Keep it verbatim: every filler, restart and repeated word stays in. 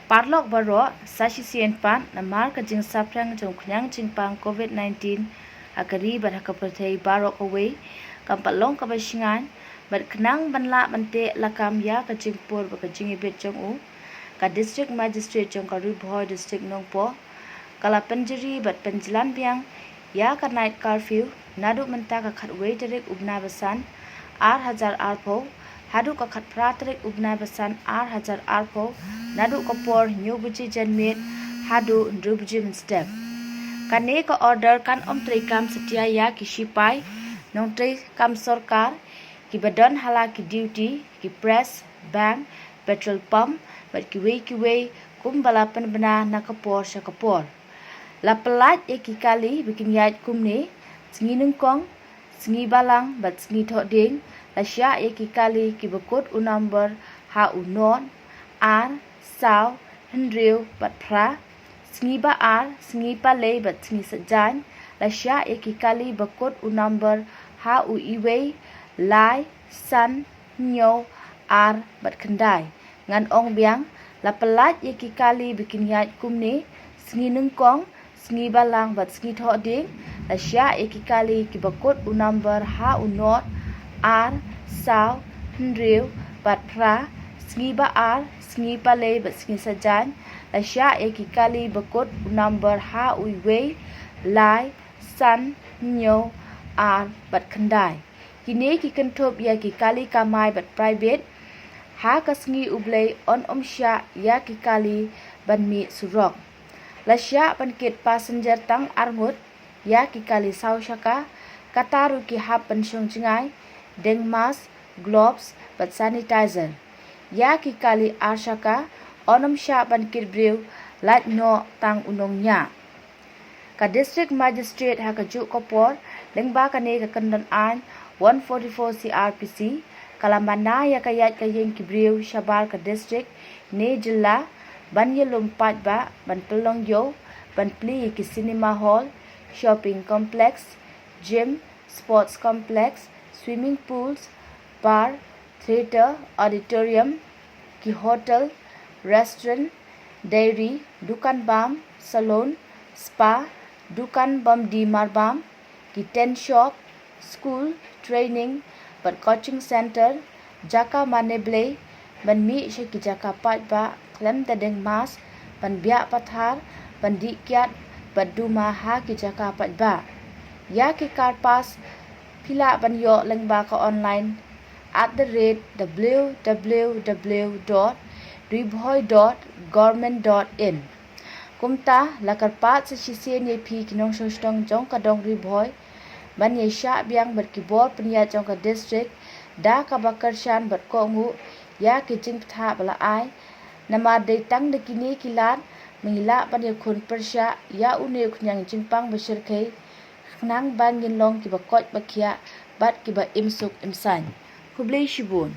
Paralok baroh, sa shisien pat, namar ka jingsaphriang jong u khñiang jingpang COVID nineteen ha ka ri bad ha ka pyrthei baroh kawei kam pat long kaba shngaiñ, bad khnang ban lah ban teh lakam ïa ka jingpur bad ka jingibit jong u, ka District Magistrate jong ka Ri Bhoi District Nongpoh ka la pynjari bad pynjlan biang ïa ka night curfew naduh mynta ka khatwei tarik u bnai ba san ar hajar arphew haduh ka khatphra tarik u bnai ba san ar hajar arphew, naduh ka por hynñiew baje janmiet haduh hynriew baje mynstep. Kane ka order kan ym treikam satia ïa ki shipai nongtreikam sorkar kiba don ha la ki duty, ki press, bank, petrol pump bad kiwei kiwei kumba la pynbna na ka por sha ka por. La pyllait ïa ki kali ba kin ïaid kumne: sngi nyngkong, sngi balang bad sngi thohdieng. La shah ïa ki kali kiba kut u number ha u nod, ar, saw, hynriew bad phra. Sngi ba ar, sngi palei bad sngi saitjaiñ, la shah ïa ki kali ba kut u number ha u iwei, lai, san, hynñiew, ar bad khyndai. Ngan ong biang, la pyllait ïa ki kali ba kin ïaid kumne: sngi nyngkong, sngi balang bad sngi thohdieng. La shah ïa ki kali kiba kut u number ha u nod, ar, saw, hynriew bad phra. Sngi ba ar, sngi palei bad sngi saitjaiñ, la shah ïa ki kali ba kut u number ha u iwei, lai, san, hynñiew, ar bad khyndai. Kine ki kynthup ïa ki kali kamai bad private. Ha ka sngi U Blei yn ym shah ïa ki kali ban mih surok. La shah ban kit passenger tang arngut ïa ki kali saw shaka, kata ruh ki hap ban shong jngai, deng mask, gloves bad sanitizer. Ïa ki kali ar shaka yn ym shah ban kit briew, lait noh tang u nongñiah. Ka District Magistrate ha kajuh ka por, lyngba kane ka kyndon aiñ one forty-four C R P C, ka la mana ïa ka ïaid ka ïeng ki briew shabar ka district ne jylla ban ïalum paidbah ban pynlong ïew ban plie ïa ki cinema hall, shopping complex, gym, sports complex, swimming pools, bar, theatre, auditorium, ki hotel, restaurant, dairy, dukan bam, salon, spa, dukan bym die marbam, ki tent shop, school, training bad coaching center, jaka mane blei, ban mih sha ki jaka paidbah khlem da deng mask, ban biah pathar, ban dih kiad bad duma ha ki jaka paidbah. Ïa ki car pass phi lah ban ïoh lyngba ka online at the rate W W W dot ribhoi dot government dot in. Kumta, la kyrpad sa shisien ïa phi ki nongshong shnong jong ka dong Ri Bhoi ban ïa shah biang bad ki bor pynïaid jong ka district da kaba kyrshan bad kohnguh ïa ki jingpyntha ba la ai. Namar dei tang da kine ki lad ba ngi lah ban ïakhun pyrshah ïa une u khñiang jingpang ba shyrkhei, khnang ba ngin long kiba koit ba khiah bad kiba im suk im saiñ. Khublei shibun.